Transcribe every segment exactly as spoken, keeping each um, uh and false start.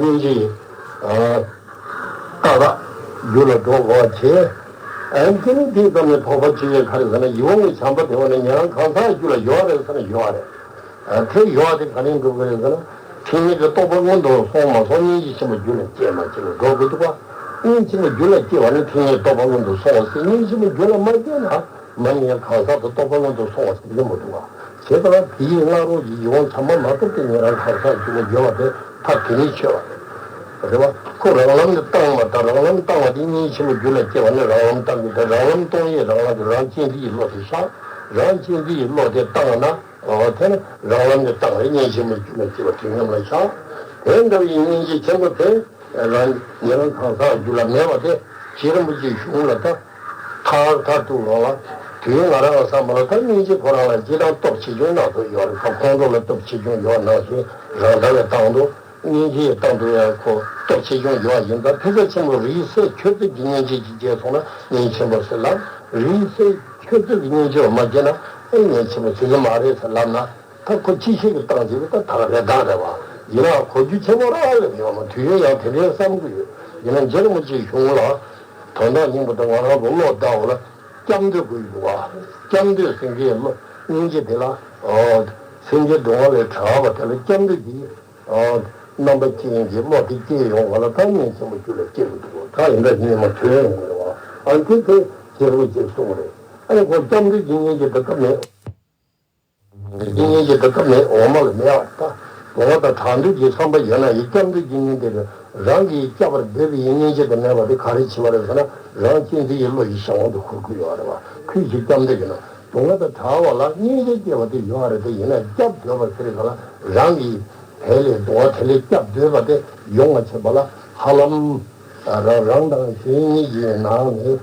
སྙིང་རྗེ་ཡིས། ཨ། ཏག་ཏག་རྒྱུད་ལ་འགྲོ་དགོས་པ་བྱས། ཨ་ནི་དེ་ནི་དེ་ཙམ་ནས་དོགས་པ་ཅི་ཡོད། ག་རེ་ཟེར་ན་ཡིད་འོང་གི་བྱམས་པ་དེ་བ་ནི་ཉན་རང་གང་ཟག་རྒྱུད་ལ་ཡོད་རེད་ཟེར་ན་ཡོད་རེད། ཨ། དེ་ཡོད་དེ་ག་ནས་འགྲུབ་ཀྱི་རེད་ཟེར་ན། འཕྲིན་ལས་ཀྱི་རྟོགས་པ་སྔོན་དུ་སོང་མ་སོང་སྙིང་རྗེ་ཆེན་པོ་རྒྱུད་ལ་སྐྱེས་མ་སྐྱེས་ལ་འགྲོ་དགོས་འདུག་པ། སྙིང་ཆེན་པོ་རྒྱུད་ལ་སྐྱེས་པ་ནི་འཕྲིན་ལས་རྟོགས་པ་སྔོན་དུ་སོང་བ་ཟེར། སྙིང་ཆེན་པོ་རྒྱུད་ལ་མ་སྐྱེས་ན། མ་ཉན་གང་ཟག་ཏུ་རྟོགས་པ་སྔོན་དུ་སོང་བ་ཟེར་གྱི་མི་འདུག་བ། བྱས་ཙང་དེའི་སྔ་རོལ་གྱི་ཡིད་འོང་བྱམས་པ་མ་ཐོབ་སྟེ་ཉན་རང་གང་ཟག་རྒྱུད་ལ་ཡོད་པ་དེ་ཐབས་དེ་ནི་ཆོད་པ་རེད། རེད་བ། ཁོ་རང་ལམ་དུ་བཏང་བ་དང་། རང་ལམ་བཏང་བ་དེ་སྙིང་ཆེན་པོ་རྒྱུད་ལ་སྐྱེ་བ་ནི་རང་ལམ་བཏང་གི་དང་། རང་ལམ་གཏོང་ཡས་རང་ལ་གི་རང་གཅེས་འཛིན་གྱི་བློ་དེ་བཞག་རང་གཅེས་འཛིན་གྱི་བློ་དེ་བཏང་ན། འོ་དེ་ནི་རང་ལམ་དུ་བཏང་བའི་སྙིང་ཆེན་པོ་རྒྱུད་ལ་སྐྱེ་བ་དེ་མཉམ་ལ་བཞག་དེ་འདྲ་བའི་སྙིང་རྗེ་ཆེན་པོ་དེ། རང་ཉན་རང་གང་ཟག་རྒྱུད་ལ་མེད་པ་དེ། རྗེ་རིན་པོ་ཆེའི་གཞུང་ལ་ད་མཐར་མཐར་ཐུག་ལོག་ལ། དུས་ང་རང་ལ་བསམ་པ་ལ་ད་སྙིང་རྗེ་ཁོ་རང་ལ་སྤྱིར་བཏང་སྟོབས་ཆེ་ཆུང་སྣ་ཚོགས་ཡོད་རེད། ཁོང་ཁྲོ་ལ་སྟོབས་ཆེ་ཆུང་ཡོད་ནང་བཞིན་རང་དགའ་བའི་སྟངས་དུ། སྙིང་རྗེའི་སྟངས་དུ་ཡང་ཁོ་སྟོབས་ཆེ་ཆུང་ཡོད་ཡིན་ཙང་། ཐེག་པ་ཆེན་པོ་རིགས་སད་ཆོས་རྩོད་ཀྱི་སྙིང་རྗེ་ཅིག་སྐྱེས་སོང་ན་སྙིང་ཆེན་པོ་ཟེར་ལབ། རིགས་སད་ཆོས་རྩོད་ཀྱི་སྙིང་རྗེ་བ་མ་སྐྱེས་ན་ཨེ་སྙིང་ཆེན་པོ་ཟེར་གྱི་མ་རེད་ཟེར་ལབ་ན། ད་ཁོ་ཅི་ཞིག་གི་སྟངས་ཅིག་ད་ད་རེ་ད་རེད་བ། ཡིན་ན་གོ་རྒྱུ་ཆེན་པོ་རང་ལ་ཡོད་མ། དུས་ཡུན་ཡང་དེ་འདྲའི་བསམ་གི་ཡོད། ཡིན་ན་རྗེ་རིན་པོ་ཆེའི་གཞུང་ལ་དོན་དག་སྙིང་པོ་དེ་ང་རང་ཚོ་བློ་བདའ་བ་ལ་སྐྱབས་འདོད་དགོས་ཡོད་བ། སྐྱབས་འདོད་ཟེར་མཁན་བློ་སྙིང་རྗེ་དེ་ལ། ཨོ། སེམས་ཅན་སྡུག་བསྔལ་ལས་བྲལ་བ་དེ་ལ་སྐྱབས་འདོད་ཀྱི། ཨོ། རྣམ་པ་ཅན་གྱི་བློ་དེ་སྐྱེ་ཡོང་བ་ལ་ད་སྙིང་ཆེན་པོ་རྒྱུད་ལ་སྐྱེ་དགོས་འདུག་ད་ཡིན་ད་སྙིང་མ་དོན་ཡོང་གི་རེད་བ། ཨ་འདི་དེ་རྗེ་རིན་པོ་ཆེས་གསུངས་པ་རེད། ཨ་ནི་ཁོ་སྐྱབས་འདོད་ཀྱི་སྙིང་རྗེ་དེ་ད་མེད། སྙིང་རྗེ་དེ་ད་མེད། འོག་མ་ལ་མེད་པ། ད་འོག་མ་དང་བྲལ་འདོད་ཀྱི་བསམ་པ་ཡོད་ན་ཡང་སྐྱབས་འདོད་ཀྱི་སྙིང་རྗེ་དེ་རང་གིས་སྐྱབས་པར་འདོད་པའི་སྙིང་རྗེ་དེ་མེད་པ་དེ་ག་རེ་བྱེད་པ་རེད་ཟེར་ན། རང་གཅེས་འཛིན་གྱི་བློ་ཡི་གཞན་དབང་དུ་འཁོར་གྱི་ཡོད་རེད་བ། ཁོས་ཅིག་སྐྱབས་འདོད་ཀྱི་ན་འོག་མ་དང་བྲལ་བ་ལ་སྙིང་རྗེ་སྐྱེ་བ་དེ་ཡོད་རེད། དེ་ཡིན་ན་སྐྱབས་འདོད་པ་ཟེར་ག་ལ་རང་གིས་དེ་ལས་འོག་མ་དེ་ལས་སྐྱབས་འདོད་པ་དེ་ཡོང་བ་བྱེད་པ་ལ་ཧ་ལམ། རང་རང་དང་གཞན་གཉིས་ཀྱི་ནང་ནས་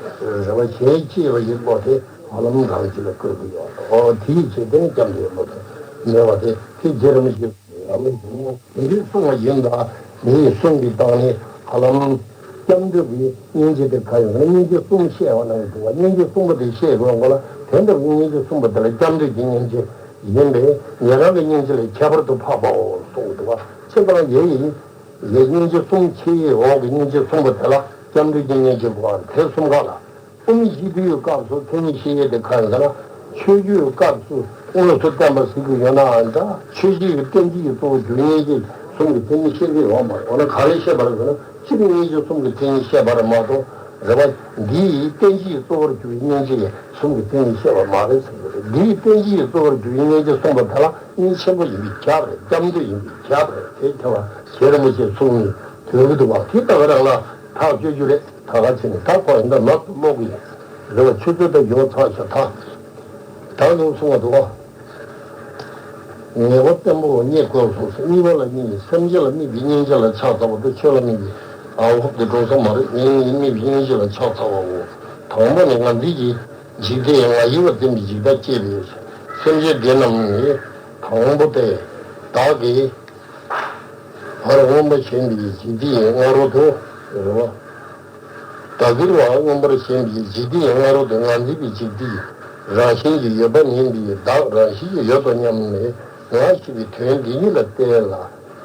རེ་བ་གཞན་གཅེས་པ་ཡི་བློ་དེ་ཧ་ལམ་རང་གཅེས་ལ་བཀོད་ཀྱི་ཡོད་རེད། ཨོ་དེའི་ཚེ་དེ་ནི་སྐྱབས་འདོད་བློ་དེ་མེད་པ་དེ་དེ་རྗེ་རིན་པོ་ཆེ་ཡང་མི་འདུག་མི་འདུག་གསུངས་པ་ཡིན་ད། མི་ཡི་གསུང་གི་སྟེང་ནས་ཧ་ལམ་སྐྱབས་འདོད་ཀྱི་སྙིང་རྗེ་དེ་ག་ཡོད་ན། སྙིང་རྗེ་གསུམ་བཤད་པ་ན་ཡི་འདུག་བ། སྙིང་རྗེ་གསུམ་པོ་དེ་བཤད་དགོས་པ་ལ་དེ་འདྲ་བའི་སྙིང་རྗེ་གསུམ་པོ་དེ་ལ་སྐྱབས་འདོད་ཀྱི་སྙིང་རྗེ་ཡིན་པས་ཉེ་རང་གི་སྙིང་རྗེ་ལས་ཁྱད་པར་དུ་འཕགས་པའོ་གསུངས་འདུག་བ། ཁྱེད་རང་ཡེ་ཡིན། ལས་སྙིང་རྗེ་གསུམ་ཆེ་བའི་འོག་གི་སྙིང་རྗེ་གསུམ་པོ་དེ་ལ་སྐྱབས་འདོད་ཀྱི་སྙིང་རྗེ་དགོས་པ་དེ་གསུམ་ཀ་ལ། དབུ་མའི་སྤྱི་དོན་གྱི་སྐབས་སུ་མཚན་ཉིད་བཤད་ཡས་དེ་གང་ཡིན་ཟེར་ན། ཆོས་བརྒྱུད་སྐབས་སུ་དངོས་སུ་བསྟན་པ་ཟེར་གྱི་ཡོད་ནའང་འདྲ། ཆོས་བརྒྱུད་ཀྱི་བསྟན་བཅོས་ཀྱི་གཙོ་བོ་རྒྱུ་སྙིང་རྗེ་གསུམ་གྱི་མཚན་ཉིད་བཤད་ཀྱི་ཡོད་མ་རེད། འོ་ན་ག་རེ་བཤད་པ་རེད་ཟེར་ན། སྤྱིར་སྙིང་རྗེ་གསུམ་གྱི་མཚན་ཉིད་བཤད་པ་རེད་མ་གཏོགས། རེད་བ། འདིའི་བསྟན་བཅོས་ཀྱི་གཙོ་བོར་གྱུར་པའི་སྙིང་རྗེ་གསུམ་གྱི་མཚན་ཉིད་བཤད་པ་མ་རེད་ཟེར་གྱི་རེད། འདིའི་བསྟན་བཅོས་ཀྱི་གཙོ་བོར་གྱུར་པའི་སྙིང་རྗེ་གསུམ་པོ་དེ་ལ་སྙིང་ཆེན་པོ་ཡིན་པས་ཁྱབ་རེད། སྐྱབས་འདོད་ཡིན་པས་ཁྱབ་རེད། དེ་ཁྱབ་པ་རྗེ་རིན་པོ་ཆེས་གསུངས་ནས་དོན་གྱི་འདུག་བ། དེ་ལྟ་བུ་རང་ལ་ཐག་གཅོད་རྒྱུ་རེད། ད་ག་ཚོད་ནས་ད་ཁོ་ཡིན་ད་ལབ་ཏུ་ཀློག་གི་ཡིན། རེད་བ། ཆུ་ཚོད་ད་ཡོལ་ཚར་ཤག་ད་ད་ལོ་གསུང་བ་འདུག་བ། ངེས་པ་བརྟན་པོ་རྙེད་དགོས་སོ་ཟེར། གཉིས་པ་ལ་གཉིས་ནི་སེམས་ཅན་ལ་དམིགས་པའི་སྙིང་རྗེ་ལ་ཕྱག་འཚལ་བ་དང་། ཆོས་ལ་དམིགས་པའི་ཨ་ཧོབ་དེ་འགྲོ་ས་མ་རེད། ངེས་ནི་དམིགས་པའི་སྙིང་རྗེ་ལ་ཕྱག་འཚལ་བའོ། དང་པོ་ནི་ང་འཛིན་གྱི་འཇིག་ལྟས་ང་ཡི་བ་འཛིན་པའི་འཇིག་ལྟ་སྐྱེས་པས། སེམས་ཅན་འདི་རྣམས་ནི་དང་པོ་སྟེ། བདག་གི་བར་མངོན་པར་ཞེན་པའི་འཇིག་ལྟའི་སྔ་རོལ་དུ། རེད་བ། བདག་གི་བར་མངོན་པར་ཞེན་པའི་འཇིག་ལྟའི་སྔ་རོལ་དུ་ང་འཛིན་པའི་འཇིག་ལྟའི་རང་བཞིན་གྱིས་ཡོད་པ་མིན་པའི་བདག་རང་བཞིན་གྱིས་ཡོད་དོ་སྙམ་ནས་ང་ཞེས་པའི་དོན་འདི་ཉིད་ལ་བརྟེན་ལ་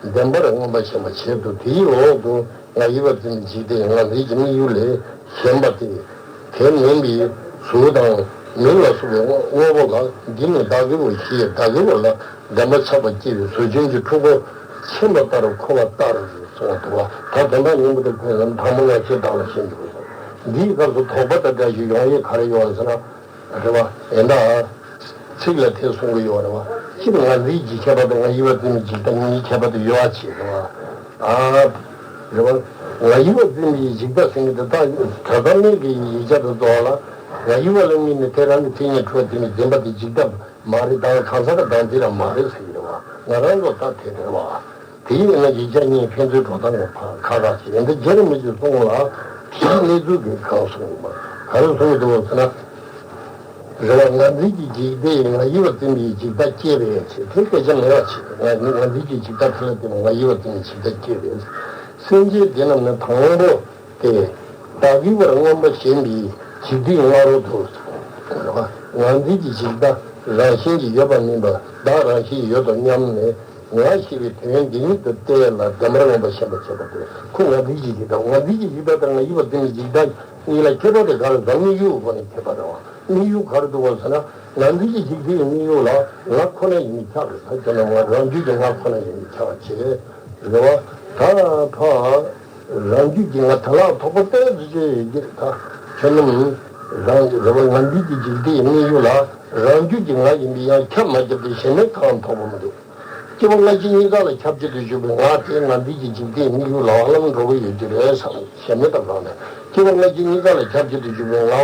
བདེན་པར་མངོན་པར་ཞེན་པ་བྱེད་དོ། དེའི་འོག་ཏུ་ང་ཡི་བ་འཛིན་པའི་འཇིག་ལྟའི་ང་འཛིན་གྱི་དམིགས་ཡུལ་ལས་གཞན་པ་སྟེ། དེ་མིན་པའི་གཟུགས་དང་མིག་ལ་སོགས་པའི་དངོས་དངོས་པོ་ལ། འདི་ནི་བདག་གི་བ་ཞེས་བདག་གི་བ་ལ་བདེན་པ་ཆགས་པ་སྐྱེས་པའི་གཟུགས་ཅན་གྱི་འཁྲུལ་འཁོར་ཆེན་པོ་ལྟར་འཁོར་བ་ལྟར་གསུངས་འདུག་བ། ད་དོན་དག་སྙིང་པོ་དེ་ཁོས་ལམ་དང་པོ་ང་ཞེས་བདག་ལ་ཞེན་འདུག་གསུངས། འདིའི་སྐབས་སུ་དོགས་པ་དང་འདྲ་ཞིག་ཡོང་ཡས་ག་རེ་ཡོད་ཟེར་ན། རེད་བ། ཡིན་ད། ཚིག་ལ་དེ་གསུང་གི་ཡོད་རེད་བ། སྤྱིར་ང་འཛིན་གྱི་ཁྱད་པར་དང་ང་ཡི་བ་འཛིན་པའི་འཇིག་ལྟ་གཉིས་ཁྱད་པར་དུ་ཡོད་པ་ཅིག་རེད་བ། ཨ། རེད་བ། ང་ཡི་བ་འཛིན་པའི་འཇིག་ལྟ་ཟེར་མཁན་དེ་དག་ད་ལྟ་གནས་ཀྱི་ཡིག་ཆ་དུ་གཙོ་བ་ལ། ང་ཡི་བ་ལ་དམིགས་ནས་དེ་རང་གི་མཚན་ཉིད་འཁྲུལ་བ་འཛིན་པའི་འཛིན་པ་དེ་འཇིག་ལྟ་མ་རེད། ད་གང་ཟག་གི་བདག་འཛིན་རང་མ་རེད་ཟེར་གྱི་རེད་བ། ང་རང་ཚོ་ད་དེ་རེད་བ། དེ་ཡིན་ན་ཡིག་ཆ་གཉིས་ཕན་ཚུན་འགྲོ་སྟངས་ཡང་ཕར་ཁག་ཁག་ཅིག་ཡིན་ད། རྗེ་རིན་པོ་ཆེས་གསུངས་ལ། དེའི་གནས་ཚུལ་གྱི་གང་གསུངས་པ། ག་རེ་གསུངས་འདུག་ཟེར་ན། རེད་བ། ང་འཛིན་གྱི་འཇིག་ལྟས་ང་ཡི་བ་འཛིན་པའི་འཇིག་ལྟ་སྐྱེས་པས་ཟེར། དེ་སྐད་ཆ་མེད་པ་ཅིག་ང་ང་འཛིན་གྱི་འཇིག་ལྟ་དེ་ལ་བརྟེན་ནས་ང་ཡི་བ་འཛིན་པའི་འཇིག་ལྟ་སྐྱེས་པས། སེམས་ཅན་འདི་རྣམས་ནི་དང་པོ་སྟེ། བདག་གི་བར་མངོན་པར་ཞེན་པའི་འཇིག་ལྟའི་སྔ་རོལ་དུ། རེད་བ། ང་འཛིན་གྱི་འཇིག་ལྟ་རང་བཞིན་གྱིས་ཡོད་པ་མིན་པར་བདག་རང་བཞིན་གྱིས་ཡོད་དོ་སྙམ་ནས། ང་ཞེས་པའི་དོན་འདི་ཉིད་དུ་སྟེ་ལ་བདེན་པར་མངོན་པར་ཞེན་པར་བྱེད་པ་སྟེ། ཁོ་ངར་འཛིན་གྱི་འཇིག་ལྟ། ངར་འཛིན་གྱི་འཇིག་ལྟ་དང་ང་ཡི་བ་བརྟེན་པའི་འཇིག་ལྟ་གཉིས་ལ་ཁྱད་པར་དེ་ག་རེ་ཟེར། དམིགས་ཡུལ་ཁོ་ནས་ཁྱད་པར་རེད་བ། དམིགས་ཡུལ་ག་རེ་འདུག་བ་ཟེར་ན། ངར་འཛིན་གྱི་འཇིག་ལྟའི་དམིགས་ཡུལ་ལ་ང་ཁོ་ན་ཡིན་མིན་ཁྱབ་རེད་ཟེར། ཁྱོད་རྣམས་ང་རང་རྒྱུད་ཀྱི་ང་ཁོ་ན་ཡིན་མིན་ཁྱབ་པ་བྱེད་རེད་བ། ད་ཕ་རང་རྒྱུད་ཀྱི་ང་དེ་ལ་ཐོགས་པ་གཏན་དུ་བཅད་ཡོད་ཀྱི་རེད། ད་ཁྱོད་རྣམས་རང་རེད་བ། ངར་འཛིན་གྱི་འཇིག་ལྟའི་དམིགས་ཡུལ་ལ་རང་རྒྱུད་ཀྱི་ང་ཡིན་པས་ཡང་ཁྱབ་མ་ཁྱབ་དེ་གཞན་མེད་གང་ཐོགས་པ་མི་འདུག་སྐྱེ་བ་སྔ་ཕྱི་གཉིས་ཀ་ལ་ཁྱབ་བྱེད་དུ་གྱུར་པའི་ང་དེ་ངར་འཛིན་གྱི་འཇིག་ལྟའི་དམིགས་ཡུལ་ལ་ཧ་ལམ་འགྲོ་གི་ཡོད་ཀྱི་རེད་བསམ། གཞན་མེད་དང་གང་ནས་སྐྱེ་བ་སྔ་ཕྱི་གཉིས་ཀ་ལ་ཁྱབ་བྱེད་དུ་གྱུར་པའི་ངའོ་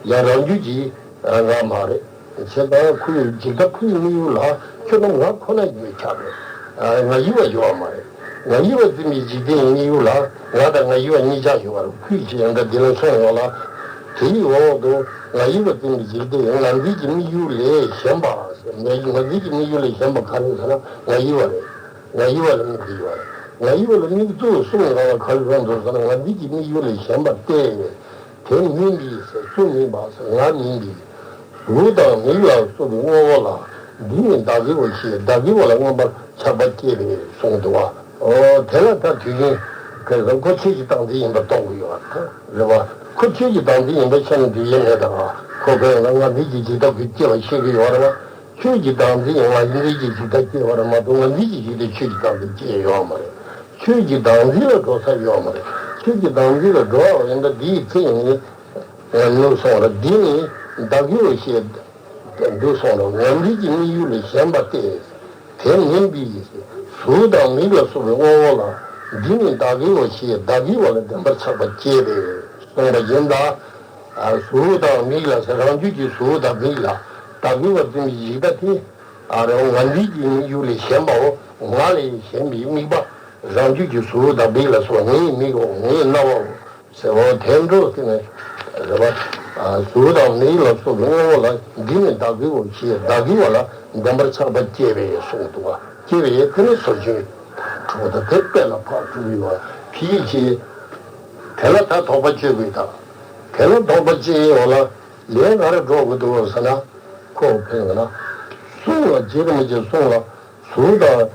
ཡང་རང་རྒྱུད་ཀྱི་ང་མ་རེད། བྱས་ཙང་ཁོའི་འཇིག་ལྟ་ཁོའི་དམིགས་ཡུལ་ལ་ཁྱོད་རྣམས་ང་ཁོ་ན་ཡིན་པས་ཁྱབ་རེད། ང་ཡི་བ་ཡོད་པ་མ་རེད། ང་ཡི་བ་འཛིན་པའི་འཇིག་རྟེན་གྱི་དམིགས་ཡུལ་ལ་ང་དང་ང་ཡི་བ་གཉིས་ཆ་ཡོད་པ་རེད། ཁོས་ཅི་ཡང་འདྲ་འདི་ལ་སོང་ཡོད་ལ། དེའི་འོག་ཏུ་ང་ཡི་བ་འཛིན་པའི་འཇིག་རྟེན་ངར་འཛིན་གྱི་དམིགས་ཡུལ་ལས་གཞན་པ། ངར་འཛིན་གྱི་དམིགས་ཡུལ་ལས་གཞན་པ་ག་རེ་ཟེར་ན་ང་ཡི་བ་རེད། ང་ཡི་བ་ལ་དམིགས་ཀྱི་ཡོད་རེད། ང་ཡི་བ་ལ་དམིགས་གཙོ་བོ་གསུམ་ནི་རང་ལ་ག་རེ་རང་དུ་ཟེར་ན་ངར་འཛིན་གྱི་དམིགས་ཡུལ་ལས་གཞན་པ་སྟེ། དེ་མིན་པའི་ཟེར། གཙོ་མིན་པ་ཟེར། ང་མིན་པའི་གཟུགས་དང་མིག་ལ་སོགས་པའི་དངོས་པོ་ལ་འདི་ནི་བདག་གི་བ་ཞེས་བདག་གི་བ་ལ་མངོན་པར་ཆགས་པ་སྐྱེས་པས་གསུངས་འདུག་བ། ཨོ་དེ་ལ་ད་དུས་རྒྱུན་ག་རེ་ཟེར། ཁོ་ཆོས་ཀྱི་བདག་འཛིན་ཡིན་པ་རྟོགས་ཀྱི་ཡོད་རེད་བ། ཁོ་ཆོས་ཀྱི་བདག་འཛིན་ཡིན་པ་ཆ་ནས་དུས་རྒྱུན་མེད་དང་། ཁོ་ག་རེ་ཟེར། ངར་འཛིན་གྱི་འཇིག་ལྟ་ཁོས་སྐྱེ་བ་ཤེས་ཀྱི་ཡོད་རེད་བ། ཆོས་ཀྱི་བདག་འཛིན་ཡང་ངར་འཛིན་གྱི་འཇིག་ལྟ་སྐྱེ་བ་རེད་མ་གཏོགས་ངར་འཛིན་གྱི་འཇིག་ལྟ་ཆོས་ཀྱི་བདག་འཛིན་སྐྱེ་ཡོད་མ་རེད། ཆོས་ཀྱི་བདག་འཛིན་ལ་འགྲོ་ས་ཡོད་མ་རེད། ཆོས་ཀྱི་བདག་འཛིན་ལ་འགྲོ་བ་ཡིན་ན་འདིའི་ཚེ་ཡིན་ནི་ནུབ་སོང་རེད། འདི་ནི་བདག་གི་བ་ཞེས་འདུག་སོང་རེད། ངར་འཛིན་གྱི་དམིགས་ཡུལ་ལས་གཞན་པ་སྟེ། དེ་མིན་པའི་གཟུགས་དང་མིག་ལ་སོགས་པའི་དངོས་པོ་ལ་འདི་ནི་བདག་གི་བ་ཞེས་བདག་གི་བ་ལ་བདེན་པར་ཆགས་པ་སྐྱེས་པས་གསུངས་པ་ཡིན་ད། གཟུགས་དང་མིག་ལ་ཟེར། རང་རྒྱུད་ཀྱི་གཟུགས་དང་མིག་ལ་བདག་གི་བ་འཛིན་པའི་འཇིག་ལྟ་དེ་ཨ་རེ་ངར་འཛིན་གྱི་དམིགས་ཡུལ་ལས་གཞན་པའོ། ང་ལས་གཞན་པའི་དམིགས་པ། རང་རྒྱུད་ཀྱི་གཟུགས་དང་མིག་ལ་སོགས། ངའི་མིག་འོ། ངའི་རྣ་བའོ་ཟེར། འོ་དེ་འགྲོ་དེ་ནས་རེད་བ། གཟུགས་དང་མིག་ལ་སོགས་པའི་དངོས་པོ་ལ་འདི་ནི་བདག་གི་བ་ཞེས་བདག་གི་བ་ལ་བདེན་པར་ཆགས་པ་སྐྱེས་པས་གསུངས་འདུག་བ། སྐྱེས་པས་དེ་ནི་ཟོ་ཆུན་གྲོགས་དང་དེ་དཔེ་ལ་ཕར་གྲུབ་ཡོད་བ། ཕི་ཡིག་ཅེས། དེ་ལ་ད་དོགས་པ་གཅོད་དགོས་དང་། དེ་ལ་དོགས་པ་གཅོད་ཡོད་ལ་ལན་ག་རེ་སྒྲོག་དགོས་འདུག་ཟེར་ན། ཁོ་ཕན་ཟེར་ན། གསུང་ལ་རྗེ་རིན་པོ་ཆེས་གསུང་ལ། གཟུགས་དང་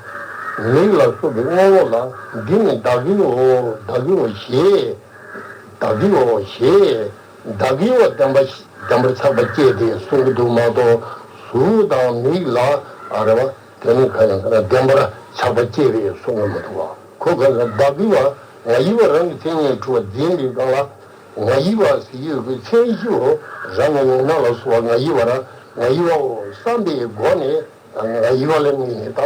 མིག་ལ་སོགས་པའི་དངོས་པོ་ལ་འདི་ནི་བདག་གི་བའོ། བདག་གི་བ་ཞེས། བདག་གི་བའོ་ཞེས་བདག་གི་བ་བདེན་པ་བདེན་པར་ཆགས་པ་སྐྱེས་ཏེ་གསུང་གི་འདུག་མ་གཏོགས། གཟུགས་དང་མིག་ལ་ཨ་རེ་བ་དེ་ནི་ག་ཡང་ཟེར་ན་བདེན་པར་ཆགས་པ་སྐྱེས་པས་གསུང་གི་མི་འདུག་བ། ཁོ་ག་ཟེར། བདག་གི་བ་ང་ཡི་བ་རང་གི་མཚན་ཉིད་གྲུབ་པ་འཛིན་པའི་སྒང་ལ། ང་ཡི་བ་ཟེར་ཡོད་པའི་མཚན་གཞིའོ། རང་གི་མིག་རྣ་ལ་སོགས་པ་ང་ཡི་བ་རང་ང་ཡི་བའོ་བསམ་པའི་སྒོ་ནས། ང་ཡི་བ་ལ་དམིགས་ནས་ད་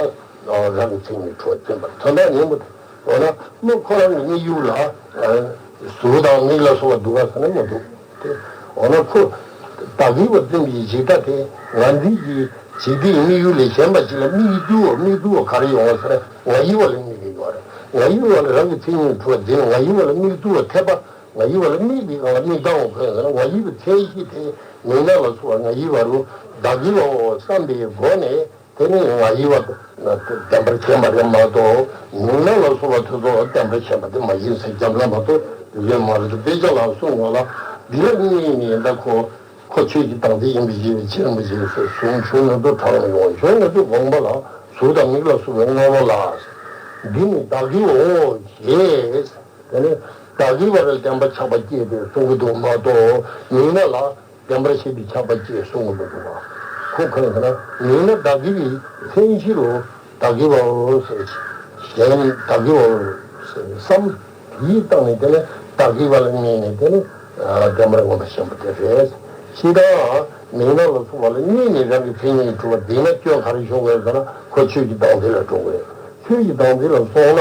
རང་གི་མཚན་ཉིད་གྲུབ་པ་འཛིན་པར་དོན་དག་ཉན་པོ་དེ། འོ་ན་མི་ཁོ་རང་གི་དམིགས་ཡུལ་ལ་གཟུགས་དང་མིག་ལ་སོགས་པ་འདུག་ག་ཟེར་ན་མི་འདུག་སྟེ། འོ་ན་ཁོ་བདག་གི་བ་འཛིན་པའི་འཇིག་ལྟ་དེ་ངར་འཛིན་གྱི་འཇིག་ལྟའི་དམིགས་ཡུལ་ལས་གཞན་པ་ཅིག་ལ་དམིགས་རྒྱུ་བ་དམིགས་རྒྱུ་བ་ག་རེ་ཡོང་བ་ཟེར་ན་ང་ཡི་བ་ལ་དམིགས་ཀྱི་ཡོད་རེད། ང་ཡི་བ་ལ་རང་གི་མཚན་ཉིད་གྲུབ་པ་འཛིན། ང་ཡི་བ་ལ་དམིགས་རྒྱུ་བ་འཐད་པ། ང་ཡི་བ་ལ་དམིགས་པའི་སྒང་ལ་དམིགས་སྟངས་འོ་ཁོས་ཟེར་ན། ང་ཡི་བའི་མཚན་གཞི་དེ་མིག་རྣ་ལ་སོགས་པ་ང་ཡི་བ་རུ་བདག་གི་བའོ་བསམ་པའི་སྒོ་ནས་དེ་ནི་ང་ཡི་བ་བདེན་པར་ཞེན་པ་རེད་མ་གཏོགས། མིག་རྣ་ལ་སོགས་པ་དེ་ཚོ་བདེན་པར་ཞེན་པ་དེ་མ་ཡིན་ཟེར་རྒྱབ་ལ་མ་གཏོགས་དེ་ཡོད་མ་རེད། དཔེ་ཆ་ལ་གསུངས་པ་ལ་འདི་ལ་དམིགས་ནས་ད་ཁོ་ཁོ་ཆོས་ཀྱི་བདག་འཛིན་ཡིན་པའི་ཕྱིར་ཕྱིར་མི་བྱེད་ཟེར་གསུངས། ཆོས་ཉན་ཐོས་གྲགས་ལ་ཡོང་། ཆོས་ཉན་ཐོས་དགོངས་པ་ལ་གཟུགས་དང་མིག་ལ་སོགས་པའི་དངོས་པོ་ལ་འདི་ནི་བདག་གི་བའོ་ཞེས། དེ་ནས་བདག་གི་བ་ལ་བདེན་པ་ཆགས་པ་སྐྱེས་ཏེ་གསུང་གི་འདུག་མ་གཏོགས། མིག་རྣ་ལ་བདེན་པར་ཤེས་པའི་ཆགས་པ་སྐྱེས་གསུང་གི་མི་འདུག་བ། ཁོ་ག་རེ་ཟེར་ན། མིག་རྣ་བདག་གི་བའི་མཚན་གཞི་རུ་བདག་གི་བའོ་ཟེར། གཞན་བདག་གི་བའོ་ཟེར་བསམ། དེའི་སྟེང་ནས་དེ་ནས་བདག་གི་བ་ལ་དམིགས་ནས་དེ་ནས་བདེན་པར་མངོན་པར་ཞེན་པ་དེ་རེད། ཕྱི་དང་མིག་རྣ་ལ་སོགས་པ་ལ་དམིགས་ནས་རང་གི་མཚན་ཉིད་གྲུབ་པ་འཛིན་ན་སྐྱོན་ག་རེ་ཤོར་དགོས་ཟེར་ན། ཁོ་ཆོས་ཀྱི་བདག་འཛིན་ལ་འགྲོ་དགོས། ཆོས་ཀྱི་བདག་འཛིན་ལ་སོང་ན།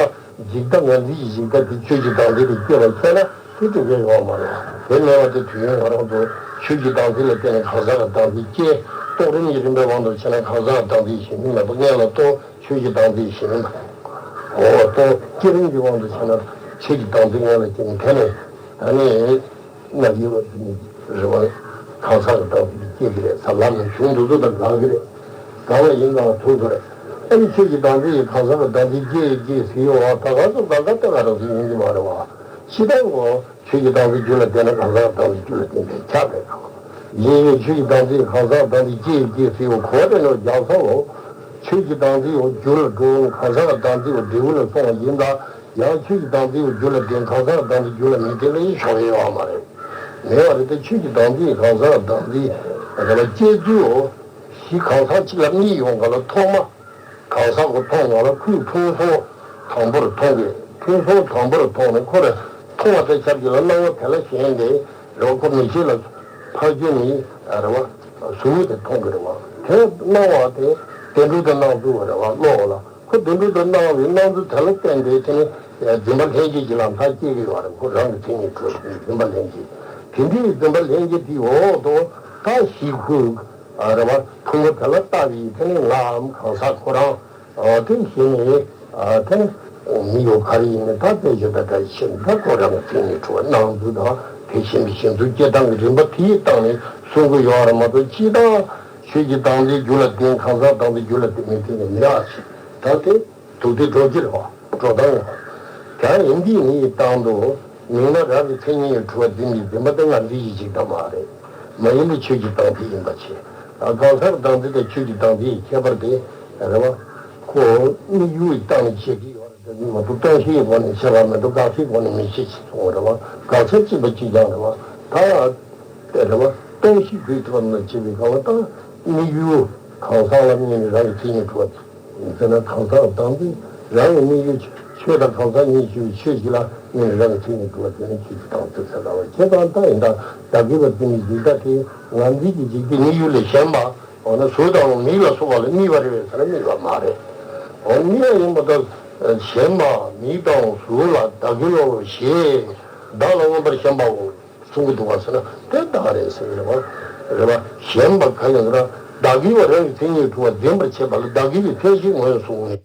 འཇིག་ལྟ་ངར་འཛིན་གྱི་འཇིག་ལྟ་དེ་ཆོས་ཀྱི་བདག་འཛིན་དུ་སྐྱེ་བར་འཆད་ན་སུ་གྲུབ་ཀྱི་ཡོད་མ་རེད། དེ་མེད་པ་དེ་དུས་ཡུན་ང་རང་ཚོ་ཆོས་ཀྱི་བདག་འཛིན་ལ་བརྟེན་ནས་གང་ཟག་གི་བདག་འཛིན་སྐྱེ། རྟོགས་རིམ་གྱི་རིམ་པའི་དབང་དུ་བྱས་ན་གང་ཟག་གི་བདག་འཛིན་གཞན་མིན་མེད་པ་སྔོན་ལ་རྟོགས། ཆོས་ཀྱི་བདག་འཛིན་གཞན་མིན་མེད་པ། འོ་རྟོགས་བསྐྱེད་རིམ་གྱི་དབང་དུ་བྱས་ན་ཆོས་ཀྱི་བདག་འཛིན་སྔོན་ལ་སྐྱེ་ནས་དེ་ནས་ད་ནི། ང་ཡི་བ་འཛིན་རེ་བ་གང་ཟག་གི་བདག་འཛིན་སྐྱེ་གི་རེད། ས་ལམ་ནས་བྱུང་འདུག་ཚོ་དང་འགལ་གི་རེད། འགལ་བ་ཡིན་ཙང་ཐུག་ཐུག་རེད། ཨ་ནི་ཆོས་ཀྱི་བདག་འཛིན་ཡིས་གང་ཟག་གི་བདག་འཛིན་སྐྱེ་ཡི་སྐྱེ་ཟེར་ཡོད་བ། ད་ག་ཚོད་འགལ་འགལ་ལྟ་ག་རང་ཚོད་ཡིན་གི་མ་རེད་བ། ཕྱི་ལྟར་གོ་ཆོས་ཀྱི་བདག་འཛིན་རྒྱུ་ལ་བརྟེན་ན་གང་ཟག་གི་བདག་འཛིན་རྒྱུ་ལ་བརྟེན་པས་ཁྱབ་པས་དང་། ཡིན་ཡང་ཆོས་ཀྱི་བདག་འཛིན་ཡིས་གང་ཟག་གི་བདག་འཛིན་སྐྱེ་ཡི་སྐྱེ་ཟེར་ཡོད་གོ་དེ་ནོ་རྒྱག་ས་འོ། ཆོས་ཀྱི་བདག་འཛིན་འོ་རྒྱུ་ལ་འགྲོ། གང་ཟག་གི་བདག་འཛིན་འོ་འབྲས་བུ་ལ་སོང་བ་ཡིན་ད། ཡང་ཆོས་ཀྱི་བདག་འཛིན་འོ་རྒྱུ་ལ་ལྡན། གང་ཟག་གི་བདག་འཛིན་རྒྱུ་ལ་མི་ལྡན་པའི་ཕྱོགས་ཡོད་པ་མ་རེད། མེད་པ་རེད་དེ། ཆོས་ཀྱི་བདག་འཛིན་གང་ཟག་གི་བདག་འཛིན་རེད་བ། སྐྱེ་ཚུལ་འོ་གཞི་གང་ཟག་གཅིག་ལ་གཉིས་ཡོང་ག་ལ། ཐོག་མ་གང་ཟག་གི་མཐོང་བ་ལ་ཁོས་ཕུང་སོང་དང་པོར་མཐོང་གི། ཕུང་སོང་དང་པོར་མཐོང་ནས་ཁོ་ར་མཐོང་བ་དེ་ཆབས་ཅིག་ལ་སྣང་བ་དེ་ལ་ཞེན་ཏེ་རེད་བ། ཁོ་མིག་ཤེས་ལ་ཕར་རྒྱུ་ནི་རེད་བ། གཟུགས་དེ་མཐོང་གི་རེད་བ། དེ་སྣང་བ་དེ་བདེན་གྲུབ་ཏུ་སྣང་ཚུལ་བ་རེད་བ། བློ་ལ་ཁོ་བདེན་གྲུབ་ཏུ་སྣང་བའི་སྣང་ཚུལ་དེ་ལ་བརྟེན་ཏེ་དེ་ནི་འཛིན་པ་ལྷན་སྐྱེས་ཀྱི་ལམ་ཐག་སྐྱེ་གི་ཡོད་རེད། ཁོ་རང་གི་མཚན་ཉིད་གྲུབ་པའི་འཛིན་པ་ལྷན་སྐྱེས། དེ་འདྲའི་འཛིན་པ་ལྷན་སྐྱེས་དེའི་འོག་ཏུ་ད་གཞི་ཁོའི་རེད་བ། ཕུང་པོ་དེ་ལ་ལྟ་བའི་དེ་ནི་ངའམ་གང་ཟག་ཁོ་རང་། ཨ་དེ་བཞིན་ནི་ཨ་དེ་ནི་མི་ཡོད་ག་རེ་ཡིན་ནི་ད་དཔེ་ཞིག་ད་ལྟ་ཤེས་ད་ཁོ་རང་གི་མཚན་ཉིད་གྲུབ་པ་སྣང་ཚུལ་དང་དེ་བཞིན་དུ་ཞེན་ཚུལ་སྐྱེ་སྟངས་ཀྱི་རིམ་པ་དེའི་སྟེང་ནས་གསུང་གི་ཡོད་རེད་མ་གཏོགས། སྤྱིར་བཏང་ཆོས་ཀྱི་བདག་འཛིན་རྒྱུ་ལ་ལྡན། གང་ཟག་བདག་འཛིན་རྒྱུ་ལ་ལྡན་མི་ལྡན་ནི་མི་ཡག་ཞིག་ད་དེ་དུག་དེ་འགྲོ་རྒྱུ་རེད་བ། འགྲོ་སྟངས་ཡོད་རེད། ཡང་ཡིན་དེ་ནི་སྟེང་དུ་མིང་ལ་རང་གི་མཚན་ཉིད་གྲུབ་པ་འཛིན་པའི་འཛིན་པ་དེ་ང་འཛིན་ཡིན་ཞིག་ད་མ་རེད། མ་ཡིན་པའི་ཆོས་ཀྱི་བདག་འཛིན་ཡིན་པ་བྱས། ཨ་གང་ཟག་བདག་འཛིན་དང་ཆོས་ཀྱི་བདག་འཛིན་གྱི་ཁྱད་པར་དེ་རེད་བ། ཁོ་དམིགས་ཡུལ་གྱི་སྟེང་ནས་བྱེད་ཀྱི་ཡོད་རེད། དེ་མ་གཏོགས་སྟོང་ཤེས་ཀྱི་སྒོ་ནས་བྱེད་པ་མ་གཏོགས་དགག་བྱའི་སྒོ་ནས་མི་བྱེད་ཅེས་གསུངས་པ་རེད་བ། དགག་བྱ་གཅིག་པ་གཅིག་རྐྱང་རེད་བ། ད་དེ་རེད་བ། སྟོང་ཤེས་ཀྱི་ཐོག་ནས་བྱེད་པའི་སྒང་ལ་ད་དམིགས་ཡུལ་གང་ཟག་ལ་དམིགས་ནས་རང་གི་མཚན་ཉིད་གྲུབ་པ་ཟེར་ན། གང་ཟག་བདག་འཛིན་རང་གི་དམིགས་ཡུལ་ཆོས་དང་གང་ཟག་གཉིས་ཞེས་པའི་ཆོས་གཅིག་ལ་དམིགས་ནས་རང་གི་མཚན་ཉིད་གྲུབ་པ་དེ་ནི་ཆོས་ཀྱི་བདག་འཛིན་ཟེར་བ། ཁྱེད་རང་ད་ཡིན་ད་བདག་གི་བ་དེ་ནི་འཇིག་ལྟ་དེ་ང་འཛིན་གྱི་འཇིག་ལྟའི་དམིགས་ཡུལ་ལས་གཞན་པ། འོ་ན་གཟུགས་དང་མིག་ལ་སོགས་པ་ལ་དམིགས་པ་རེད་པས་ཟེར་ན་དམིགས་པ་མ་རེད། འོ་དམིགས་པ་ཡིན་པ་དང་གཞན་པ་མིག་དང་གཟུགས་ལ་བདག་གི་བའོ་ཞེས་བདག་ལ་མངོན་པར་ཞེན་པའོ་གསུང་གི་འདུག་བ་ཟེར་ན་དེ་བདག་རེད་ཟེར་གི་རེད་བ། རེད་བ། གཞན་པ་ག་ཡིན་ཟེར་ན་བདག་གི་བ་རང་གི་མཚན་ཉིད་གྲུབ་པ་འཛིན་པར་བྱེད་པ་ལ་བདག་གི་བའི་མཚན་གཞི་ངོས་བཟུང་ནས།